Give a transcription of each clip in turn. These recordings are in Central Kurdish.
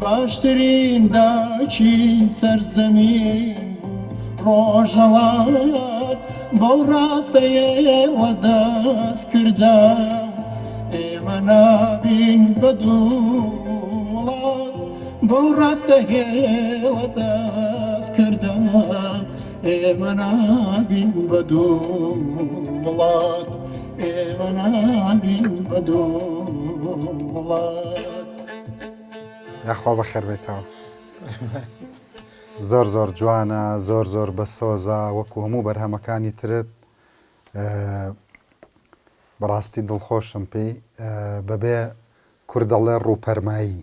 باشترین دایکی سەر زەمین بوو ڕۆژهەڵات بەو ڕاستەیەوە دەست کردە ئێمە نابین بە دوو وڵات بەو ڕاستە هێڵە دەست کردە ئێمە نابین بە دوو وڵات ئێمە نابین بە دوو وڵات. یاخوا بەخێر بێیتەوە. زۆر زۆر جوانە زۆر زۆر بەسۆزە وەکو هەموو بەرهەمەکانی ترت بەڕاستی دڵخۆشم پێی بەبێ کوردەڵێ ڕووپەرمایی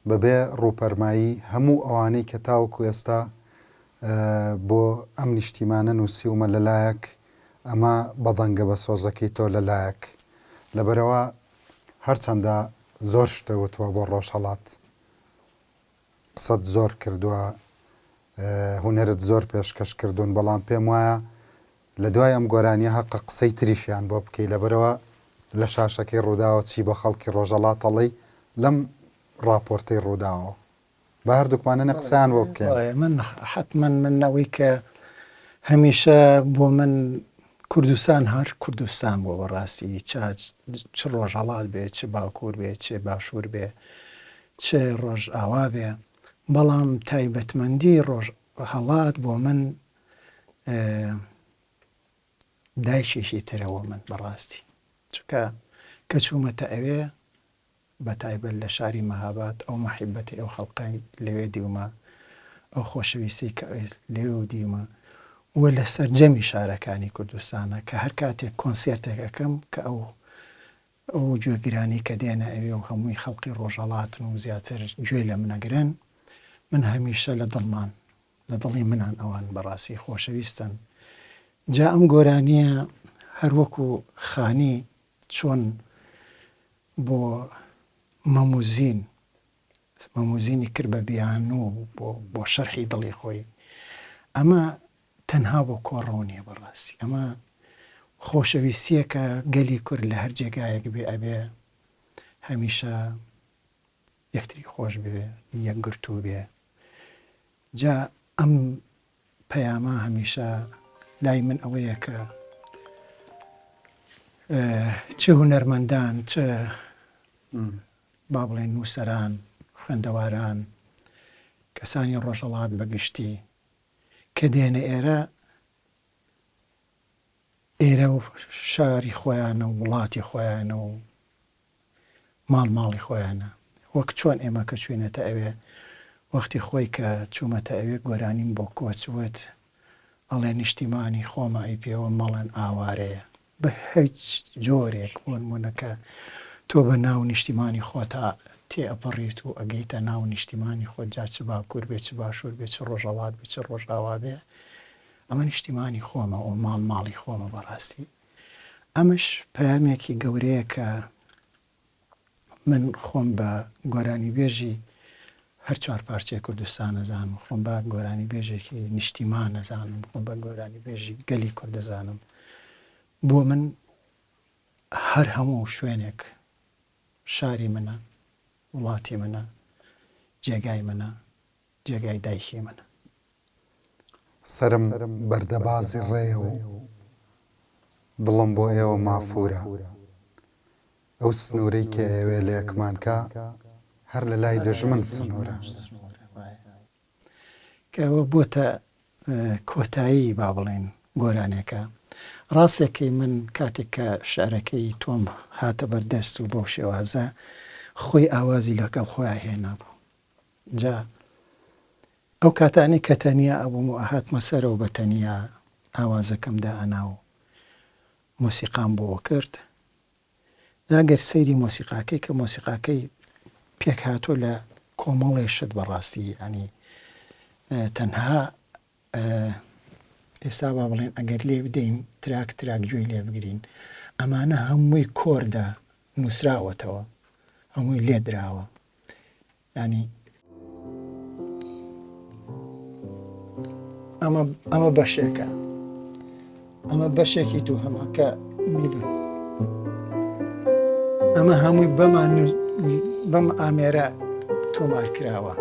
بەبێ ڕووپەرمایی هەموو ئەوانەی کە تاوەکو ئێستا بۆ ئەم نیشتیمانە نووسیومە لەلایەک ئەمە بەدەنگە بەسۆزەکەی تۆ لەلایەک لەبەرئەوە هەرچەندە زۆر شتە وتوە بۆ ڕۆژهەڵات قسەت زۆر کردوە هونەرت زۆر پێشکەش کردوون بەڵام پێم وایە لە دوای ئەم گۆرانیە هەقە قسەی تریشیان بۆ بکەی لەبەرئەوە لە شاشەکەی ڕووداوە چی بە خەڵکی ڕۆژەڵات ئەڵێی لەم ڕاپۆرتەی ڕووداوەوە با هەردووکمان هەنێ قسەیان بۆ بکەین. بەڵێ من حەتمەن من ئەوەی کە هەمیشە بۆ من کوردستان هەر کوردستان بووە بەڕاستی چا چ ڕۆژهەڵات بێ چ باکوور بێ چ باشوور بێ چ ڕۆژئاوا بێ بەڵام تایبەتمەندی ڕۆژهەڵات بۆ من دایکێکی ترە بۆ من بەڕاستی چونکە کە چوومەتە ئەوێ بە تایبەت لە شاری مەهاباد ئەو مەحیبەتەی ئەو خەڵقەی لەوێ دیومە، ئەو خۆشەویستیەی کە لەوێ دیومە و لە سەرجەمی شارەکانی کوردستانە کە هەر کاتێک کۆنسێرتێک ئەکەم کە ئەو ئەو گوێگرانەی کە دێنە ئەوێ و هەمووی خەڵقی ڕۆژهەڵاتن و زیاتر گوێ لە من ئەگرن من هەمیشە لە دڵمان لە دڵی منان ئەوان بەڕاستی خۆشەویستن جا ئەم گۆرانیە هەر وەکو خانی چۆن بۆ مەموزین مەموزینی کرد بە بیانوو بۆ بۆ شەرحی دڵی خۆی ئەمە تەنها بۆ کۆڕەو نییە بەڕاستی ئەمە خۆشەویستییەکە گەلی کورد لە هەر جێگایەک بێ ئەبێ هەمیشە یەکتری خۆش بوێ یەکگرتوو بێ جا ئەم پەیامە هەمیشە لای من ئەوەیە کە چ هونەرمەندان چ با بڵێن نووسەران خوێندەواران کەسانی ڕۆژهەڵات بە گشتی کە دێنە ئێرە ئێرە و شاری خۆیانە و وڵاتی خۆیانە و ماڵ ماڵی خۆیانە وەک چۆن ئێمە کە چوینەتە ئەوێ وەختی خۆی کە چومەتە ئەوێ گۆرانیم بۆ کۆچ وت ئەڵێ نیشتیمانی خۆمە ئەی پێوە مەڵێن ئاوارەیە بە هەرچ جۆرێک بۆنمونە کە تۆ بە ناو نیشتیمانی خۆتا تێ ئەپەڕیت و ئەگەیتە ناو نیشتیمانی خۆت جا چ باکور بێ چ باشور بێ چ ڕۆژهەڵات بێ چ ڕۆژئاوا بێ ئەمە نیشتیمانی خۆمە و ماڵ ماڵی خۆمە بەڕاستی ئەمەش پەیامێکی گەورەیە کە من خۆم بە گۆرانیبێژی هەر چوارپارچەی کوردستان ئەزانم، خۆم بە گۆرانیبێژێکی نیشتیمان ئەزانم، خۆم بە گۆرانیبێژی گەلی کورد ئەزانم. بۆ من هەر هەموو شوێنێک شاری منە، وڵاتی منە، جێگای منە، جێگای دایکی منە. سەرم بەردەبازی ڕێیە و دڵم بۆ ئێوە مافوورە. ئەو سنوورەی کە ئەیەوێ لەیەکمان کا، هەر لە لای دوژمن سنوورە. کە ئەوە بۆتە کۆتایی با بڵێین گۆرانێکە. ڕاستەکەی من کاتێک کە شعرەکەی تۆم هاتە بەردەست و بەو شێوازە خۆی ئاوازی لەگەڵ خۆیا هێنابوو. جا ئەو کاتانەی کە تەنیا ئەبووم و ئەهاتمە سەرەوە بە تەنیا ئاوازەکەم دائەنا و مۆسیقام بۆ ئەکرد. جا گەر سەیری مۆسیقاکەی کە مۆسیقاکەی پێکهاتووە لە کۆمەڵێ شت بەڕاستی یانی تەنها ئێستا با بڵێن ئەگەر لێ بدەین تراک تراک گوێی لێ بگرین ئەمانە هەمووی کۆردە نووسراوەتەوە هەمووی لێدراوە یانی ئەمە ئەمە بەشێکە ئەمە بەشێکی دووهەمە کە میلون ئەمە هەمووی بەمان بەم ئامێرە. تۆمار کراوە.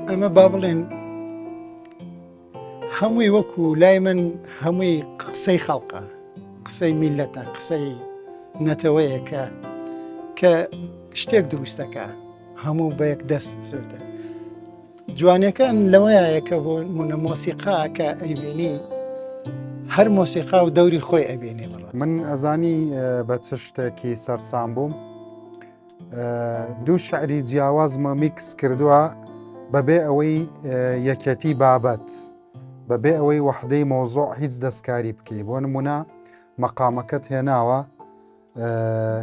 ئەمە با بڵێن هەمووی وەکو لای من هەمووی قسەی خەڵقە قسەی میلەتە قسەی نەتەوەیەکە کە شتێک دروستەکە هەموو بە یەک دەست زۆتە جوانەکان لەوەیە کە بۆ مونە مۆسیقا کە ئەیبینی هەر مۆسیقا و دەوری خۆی ئەبینێ من ئەزانی بە چ شتێکی سەرسام بووم دوو شعری جیاوازمە میکس کردووە بەبێ ئەوەی یەکێتی بابەت بەبێ ئەوەی وەحدەی مۆزۆع هیچ دەستکاری بکەی بۆ نمونە مەقامەکەت هێناوە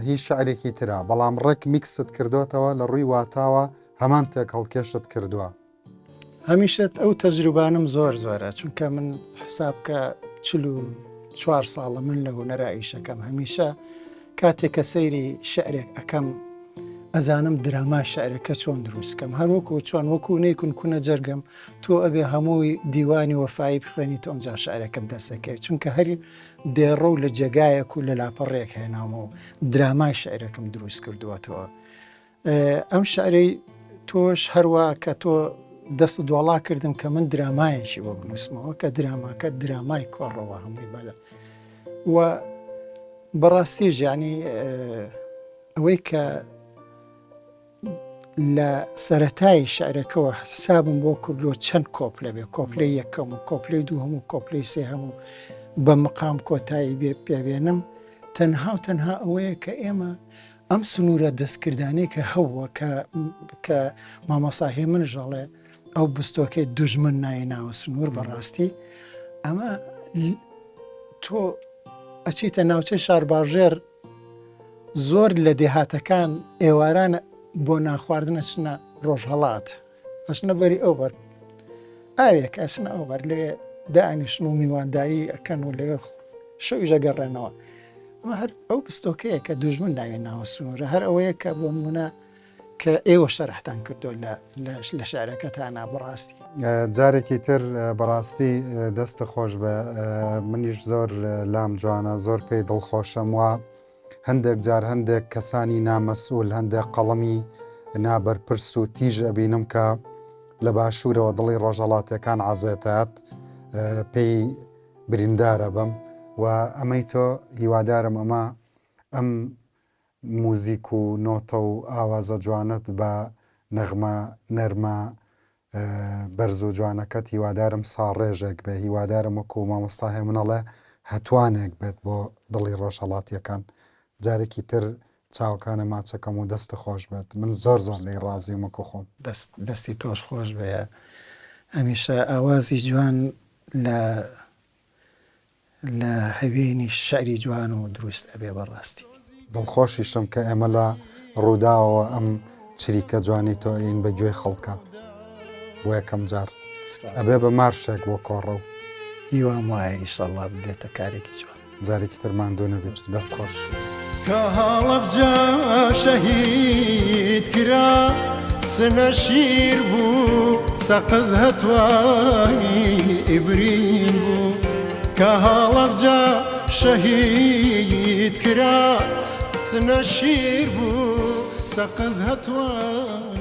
هی شعرێکی ترە بەڵام ڕێک میکست کردوتەوە لە ڕووی واتاوە هەمان تێک هەڵکێشت کردووە. هەمیشە ئەو تەجروبانم زۆر زۆرە چونکە من حساب کە 44 ساڵە من لە هونەرا ئیشەکەم هەمیشە کاتێک کە سەیری شعرێک ئەەکەم ئەزانم دراما شعرەکە چۆن دروستکەم هەروەکو چۆن وەکو نەیکون کونە جەرگم تۆ ئەبێ هەمووی دیوانی وەفایی بخوێنیت ئەوجا شعرەکەت دەسەکەوێت چونکە هەر دێڕە و لە جێگایەک و لە لاپەڕێک هێناومە و درامای شعرەکەم دروست کردووەتەوە ئەم شعرەی تۆش هەروە کە تۆ دەست دواڵا کردم کە من درامایەکی بۆ بنووسمەوە کە دراماکە درامای کۆڕەوە هەمووی بەلە و بەڕاستی ژیانی ئەوەی کە لە سەرەتای شعرەکەوە حسابم بۆ کردووە چەند کۆپلە بێ کۆپلەی یەکەم و کۆپلەی دووهەم و کۆپلەی سێهەم و بە مقام کۆتایی بێ پێبێنم تەنها و تەنها ئەوەیە کە ئێمە ئەم سنوورە دەستکردانەی کە هەبووە کە کە مامۆسا هێمنش ئەڵێ ئەو بستۆکەی دوژمن ناوی ناوە سنوور بەڕاستی ئەمە تۆ ئەچیتە ناوچەی شارباژێر زۆر لە دێهاتەکان ئێواران بۆ نانخواردن ئەچنە ڕۆژهەڵات ئەچنە بەری ئەو بەر ئاوێک ئەچنە ئەو بەر لەوێ دانیشن و میوانداری ئەکەن و لەوێ شەویش ئەگەڕێنەوە ئەمە هەر ئەو بستۆکەیە کە دوژمن ناوی ناوە سنوورە هەر ئەوەیە کە بۆ نمونە کە ئێوە شەرحتان کردو لە شعرەکەتانا بەڕاستی. جارێکی تر بەڕاستی دەستت خۆش بێ منیش زۆر لام جوانە زۆر پێی دڵخۆشم و هەندێک جار هەندێک کەسانی نامەسئول هەندێک قەڵەمی نابەرپرس و تیژ ئەبینم کە لە باشوورەوە دڵی ڕۆژهەڵاتیەکان عەزێتات پێی بریندارە بم و ئەمەی تۆ هیوادارم ئەمە ئەم موزیک و نۆتە و ئاوازە جوانەت بە نەغمە نەرمە بەرز و جوانەکەت هیوادارم ساڕێژێک بێ هیوادارم وەکو مامۆستا هێمن ئەڵێ هەتوانێک بێت بۆ دڵی ڕۆژهەڵاتیەکان جارێکی تر چاوەکانە ماچەکەم و دەستت خۆش بێت من زۆر زۆر لێی ڕازیم وەکو خۆم. دەست دەستی تۆش خۆش بێ هەمیشە ئاوازی جوان لە لە هەوێنی شعری جوان و دروست ئەبێ بەڕاستی. دڵخۆشیشم کە ئێمە لە ڕووداوەوە ئەم چریکە جوانەی تۆ ئەیین بە گوێی خەڵکا بۆ یەکەم جار. ئەبێ بە مارشێک بۆ کۆڕەو. هیوام وایە ئیشەڵا ببێتە کارێکی جوان. جارێکی تر ماندوو نەبیت دەست خۆش. کە هەڵەبجە شەهید کرا سنە شیر بوو سەقز هەتوانی ئیبرین بوو کە هەڵەبجە شەهید کرا سنە شیر بوو سەقز هەتوانی.